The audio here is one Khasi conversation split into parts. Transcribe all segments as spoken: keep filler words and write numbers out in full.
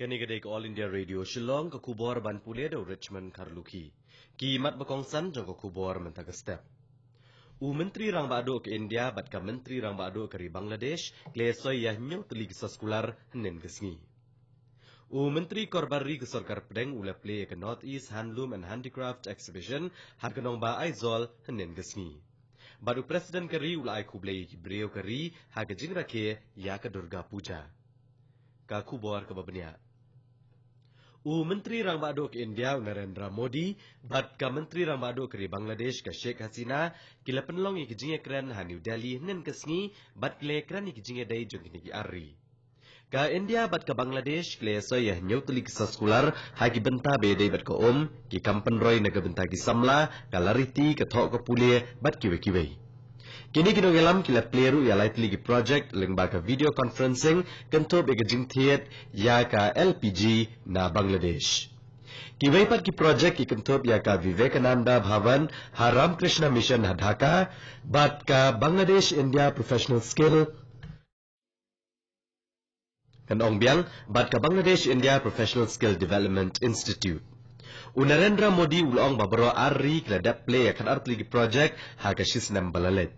Kane ka dei ka All India Radio Shillong, ka khubor ban pule da u Richmond Kharlukhi. Ki mat ba kongsan jong ka khubor mynta ka step. U Myntri Rangbah Duh ka India bad ka Myntri Rangbah Duh ka ri Bangladesh ki la soi ïa hynñiew tylli ki soskular hynnin ka sngi. U Myntri Korbar Ri ka Sorkar Pdeng u la plie ïa ka North East Handloom and Handicraft Exhibition ha ka nongbah Aizawl hynnin ka sngi. Bad u President ka ri u la ai khublei ïa ki briew ka ri ha ka jingrakhe ïa ka Durga Puja. Ka khubor kaba bniah. U Myntri Rangbah Duh ka India u Narendra Modi bad ka Myntri Rangbah Duh ka ri Bangladesh ka Sheikh Hasina ki la pynlong ïa ki jingïakren ha New Delhi hynnin ka sngi bad ki la ïakren ïa ki jingïadei jong kine ki ar ri. Ka India bad ka Bangladesh ki la ïasoi ïa hynñiew tylli ki soskular ha ki bynta ba ïadei bad ka um, ki kam pynroi na ka bynta ki samla, ka lariti, ka thoh ka pule bad kiwei kiwei. Kine ki nongïalam ki la plie ruh ïa lai tylli ki project lyngba ka video conferencing, kynthup ïa ka jingthied ïa ka L P G na Bangladesh. Kiwei pat ki project ki kynthup ïa ka Vivekananda Bhavan ha Ramakrishna Mission ha Dhaka bad ka Bangladesh India Professional Skill, kan ong biang, bad ka Bangladesh India Professional Skill Development Institute. U Narendra Modi u la ong ba baroh ar ri ki la dep plie ïa ka ar tylli ki project ha ka shi snem ba la leit.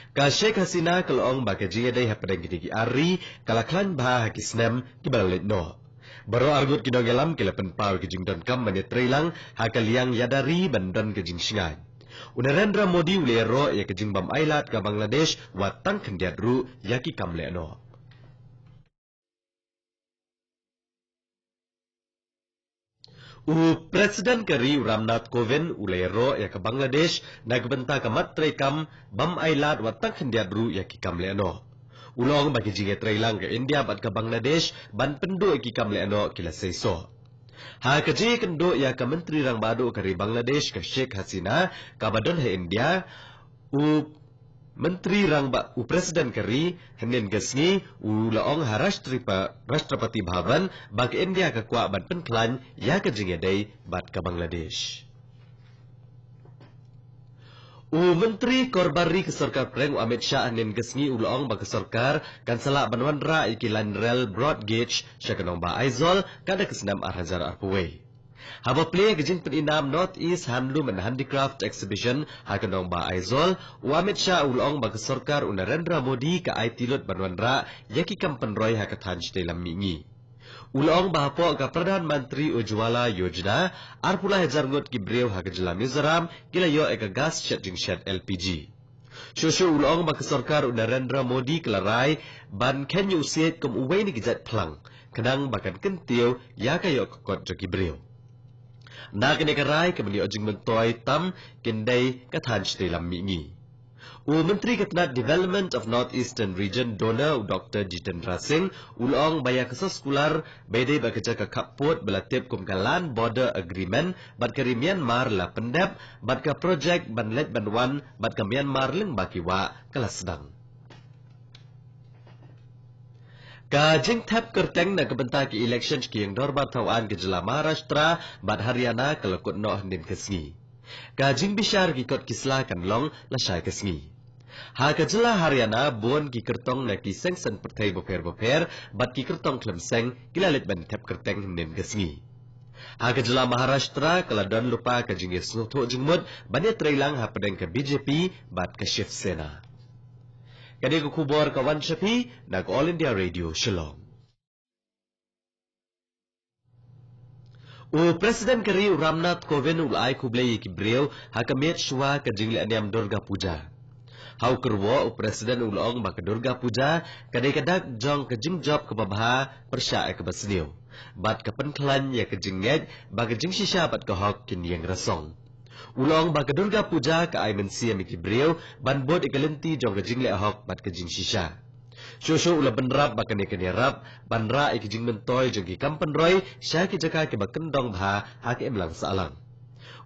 Ka Sheikh Hasina ka la ong ba ka jingïadei hapdeng kine ki ar ri ka la khlaiñ bha ha ki snem kiba la leit noh. Baroh ar ngut ki nongïalam ki la pynpaw ïa ka jingdonkam ban ïatreilang ha ka liang ïada ri ban don ka jingshngaiñ. U Narendra Modi u la ïaroh ïa ka jingbym ailad ka Bangladesh wat tang khyndiat ruh ïa ki kam lehnoh. U President ka ri u Ramnath Kovind u la ïaroh ïa ka Bangladesh na ka bynta ka mat treikam bym ailad wat tang khyndiat ruh ïa ki kam lehnoh. U la ong ba ka jingïatreilang ka India bad ka Bangladesh ban pynduh ïa ki kam lehnoh ki la seisoh. Ha ka jingïakynduh ïa ka Myntri Rangbah Duh ka ri Bangladesh ka Sheikh Hasina kaba don ha India, u Myntri Rangbah, u President ka ri, hynnin ka sngi u la ong ha Rashtripa-, Rashtrapati Bhavan ba ka India ka kwah ban pynkhlaiñ ïa ka jingïadei bad ka Bangladesh. U Myntri Korbar Ri ka Sorkar Pdeng u Amit Shah hynnin ka sngi u la ong ba ka sorkar kan sa lah ban wanrah ïa ki lain rel broad gauge sha ka nongbah Aizawl katba ka snem ar hajar arphew wei. Haba plie ïa ka jingpyninam North East Handloom and Handicraft Exhibition ha ka nongbah Aizawl, u Amit Shah u la ong ba ka sorkar u Narendra Modi ka aiti lut ban wanrah ïa ki kam pynroi ha ka thaiñ shatei lam mihngi. U la ong ba hapoh ka Pradhan Mantri Ujjwala Yojana, arphew lai hajar ngut ki briew ha ka jylla Mizoram ki la ïoh ïa ka gas shet jingshet L P G. Shuh shuh u la ong ba ka sorkar u Narendra Modi ka la rai ban kheiñ ïa u siej kum uwei na ki jait phlang, khnang ba kan kyntiew ïa ka ïoh ka kot jong ki briew. Na kane ka rai, ka ban ïoh jingmyntoi tam kin dei ka thaiñ shatei lam mihngi. U Myntri ka tnat Development of North Eastern Region, DoNER, u Doktor Jitendra Singh u la ong ba ïa ka soskular ba ïadei bad ka jaka khappud ba la tip kum ka Land Border Agreement bad ka ri Myanmar la pyndep, bad ka project ban leit ban wan bad ka Myanmar lyngba ki wah ka la sdang. Ka jingthep kyrteng na ka bynta ki election ki ïing dorbar thaw aiñ ka jylla Maharashtra bad Haryana ka la kut noh hynnin ka sngi. Ka jingbishar ki kot ki sla kan long lashai ka sngi. Ha ka jylla Haryana, bun ki kyrtong na ki seng saiñ pyrthei bapher bapher bad ki kyrtong khlem seng ki la leit ban thep kyrteng hynnin ka sngi. Ha ka jylla Maharashtra ka la don lypa ka jingïasngewthuh jingmut ban ïatreilang hapdeng ka B J P bad ka Shiv Sena. Kane ka khubor ka wan sha phi na ka All India Radio Shillong. U President ka ri u Ramnath Kovind u la ai khublei ïa ki briew ha ka miet shuwa ka jingleh niam Durga Puja. Ha u kyrwoh, u President u la ong ba ka Durga Puja ka dei ka dak jong ka jingjop kaba bha pyrshah ïa kaba sniew, bad ka pynkhlaiñ ïa ka jingngeit ba ka jingshisha bad ka hok kin ïeng rasong. U la ong ba ka Durga Puja ka ai mynsiem ïa ki briew ban bud ïa ka lynti jong ka jingleh hok bad ka jingshisha. Shuh shuh u la bynrap ba kane kan ïarap ban rah ïa ki jingmyntoi jong ki kam pynroi sha ki jaka kiba kyndong bha ha ka imlang sahlang.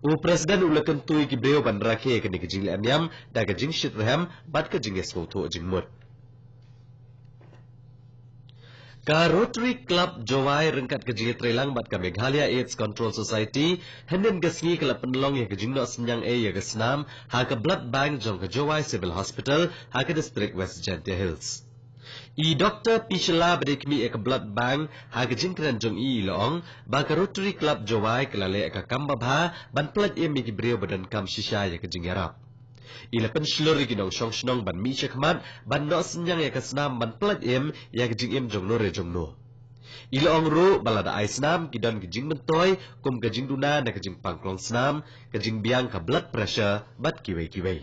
U President u la kyntu ïa ki briew ban rakhe ïa kane ka jingleh niam da ka jingshitrhem bad ka jingïasngewthuh jingmut. Ka Rotary Club Jowai ryngkat ka jingïatreilang bad ka Meghalaya AIDS Control Society, hynnin ka sngi ka la pynlong ïa ka jingnoh synñiang ei ïa ka snam ha ka Blood Bank jong ka Jowai Civil Hospital ha ka District West Jaintia Hills. I Doktor P Shylla ba dei khmih ïa ka Blood Bank, ha ka jingkren jong i, i la ong ba ka Rotary Club Jowai ka la leh ka kam babha ban pyllait im ïa ki briew ba donkam shisha ïa ka jingïarap. I la pynshlur ïa ki nongshong shnong ban mih shakhmat ban noh synñiang ïa ka snam ban pyllait im ïa ka jingim jongno re jongno. I la ong ruh ba lada ai snam ki don ki jingmyntoi kum ka jingduna na ka jingpang klong snam, ka jingbiang ka blood pressure bad kiwei kiwei.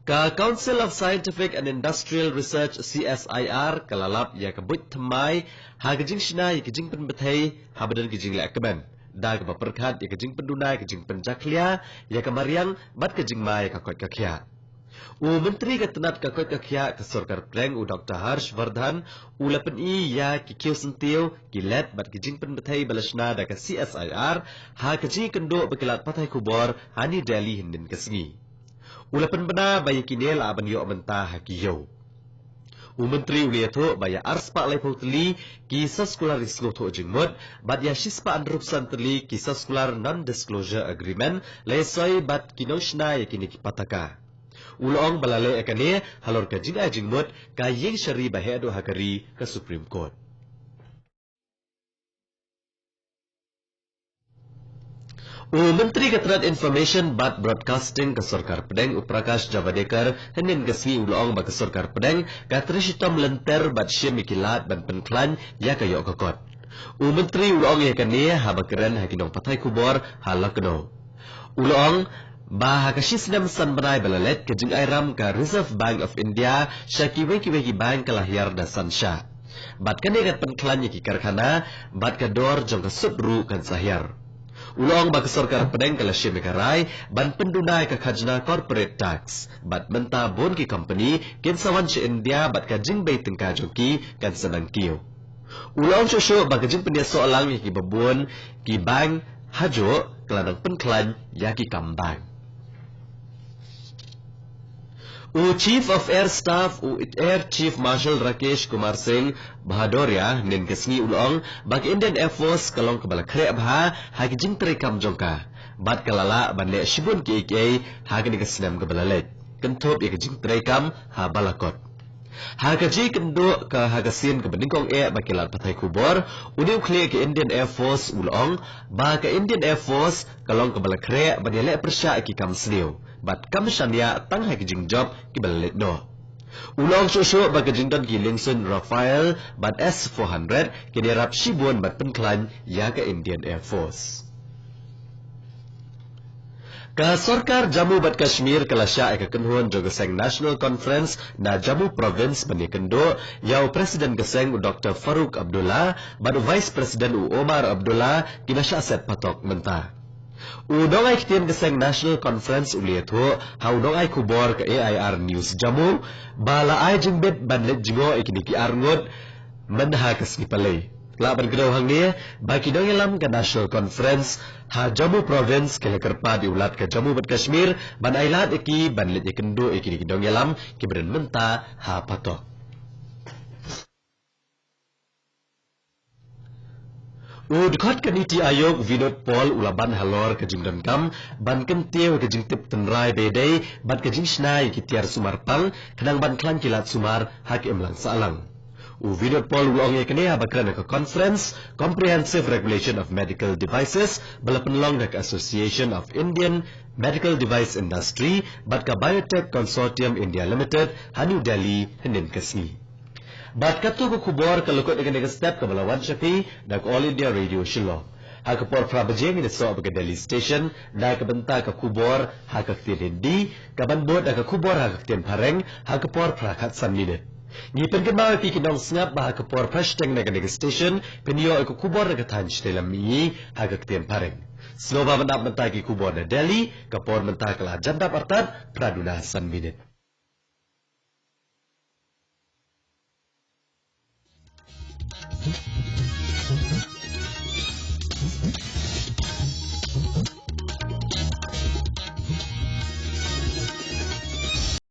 Ka Council of Scientific and Industrial Research, C S I R, ka la lap ïa ka buit thymmai ha ka jingshna ïa ka jingpynbthei haba don ka jingleh kmen, da kaba pyrkhat ïa ka jingpynduna ïa ka jingpynjakhlia ïa ka mariang bad ka jingma ïa ka koit ka khiah. U Myntri ka tnat ka koit ka khiah ka Sorkar Pdeng, u Doktor Harsh Vardhan, u la pyni ïa ki khiew syntiew, ki lad bad ki jingpynbthei ba la shna da ka C S I R ha ka jingïakynduh bad ki lad pathai khubor ha New Delhi hynnin ka sngi. U la pynbna ba ïa kine lah ban ïoh mynta ha ki ïew. U Myntri u la ïathuh ba ïa arspah laiphew tylli ki soskular ïasngewthuh jingmut bad ïa shispah hynriewphew san tylli ki soskular non-disclosure agreement la ïasoi bad ki nongshna ïa kine ki pataka. U la ong ba la leh ïa kane halor ka jingai jingmut ka ïing shari ba heh duh ha ka ri, ka Supreme Court. U Myntri ka tnat Information bad Broadcasting ka Sorkar Pdeng, u Prakash Javadekar, hynnin ka sngi u la ong ba ka Sorkar Pdeng ka trei shitom lynter bad shim ïa ki lad ban pynkhlaiñ ïa ka ïoh ka kot. U Myntri u la ong ïa kane haba kren ha ki nongpathai khubor ha Lucknow. U la ong ba ha ka shisnem san bnai ba la leit, ka jingairam ka Reserve Bank of India sha kiwei kiwei ki bank ka la hiar da san shah. Bad kane kan pynkhlaiñ ïa ki karkhana, bad ka dor jong ka sut ruh kan sa hiar. U la ong ba ka Sorkar Pdeng ka la shim ïa ka rai ban pynduna ïa ka khajna corporate tax, bad mynta bun ki company kin sa wan sha India bad ka jingbei tyngka jong ki kan sa nang kiew. U la ong shuh shuh ba ka jingpynïasoh lang ïa kiba bun ki bank hajuh ka la nang pynkhlaiñ ïa ki kam bank. U Chief of Air Staff, u Air Chief Marshal Rakesh Kumar Singh Bhadauria, hynnin ka sngi u la ong ba ka Indian Air Force ka long kaba la khreh bha ha ki jingtrei kam jong ka, bad ka la lah ban leh shibun kiei kiei ha kane ka snem kaba la leit, kynthup ïa ka jingtrei kam ha Balakot. Ha ka jingïakynduh ka ha ka sien kaba nyngkong eh bad ki lad pathai khubor, une u khlieh ka Indian Air Force u la ong ba ka Indian Air Force ka long kaba la khreh ban ïaleh pyrshah ïa ki kam sniew bad kam shaniah tang ha ki jingjop kiba la leit noh. U la ong shuh shuh ba ka jingdon ki liengsuiñ Rafale bad S four hundred kin ïarap shibun ban pynkhlaiñ ïa ka Indian Air Force. Ka Sorkar Jammu bad Kashmir ka la shah ïa ka kynhun jong ka seng National Conference na Jammu Province ban ïakynduh ïa u President ka seng, u Doktor Farooq Abdullah, bad u Vice President, u Omar Abdullah, kiba shah set patok mynta. U nongai ktien ka seng National Conference u la ïathuh ha u nongai khubor ka A I R News Jammu ba la ai jingbit ban leit jngoh ïa kine ki arngut mynha ka sngi Palei. Lah ban kdew hangne ba ki nongïalam ka National Conference ha Jammu Province ki la kyrpad ïa u Lat ka Jammu bad Kashmir ban ailad ïa ki ban leit ïakynduh ïa kine ki nongïalam kiba don mynta ha patok. U dkhot ka NITI Aayog, Vinod Paul, u la ban halor ka jingdonkam ban kyntiew ïa ka jingtip tynrai ba ïadei bad ka jingshna ïa ki tiar sumar pang khnang ban khlaiñ ki lad sumar ha ka imlang sahlang. U Vinod Paul u la ong ïa kane haba kren ha ka conference Comprehensive Regulation of Medical Devices ba la pynlong da ka Association of Indian Medical Device Industry bad ka Biotech Consortium India Limited ha New Delhi hynnin ka sngi. Bad katto ka khubor ka la kut ïa kane ka step kaba la wan sha phi na ka All India Radio Shillong. Ha ka por phra baje ngin ïasoh bad ka Delhi Station na ka bynta ka khubor ha ka ktien Hindi, kaban bud da ka khubor ha ka ktien Phareng ha ka por phra khatsan minit. Ngi pynkynmaw ïa phi ki nongsngap ba ha ka por phra shiteng na kane ka station phin ïoh ïa ka khubor na ka thaiñ shatei lam mihngi ha ka ktien Phareng. Sngewbha ban ap mynta ki khubor na Delhi, ka por mynta ka la jan dap artat phra duna san minit.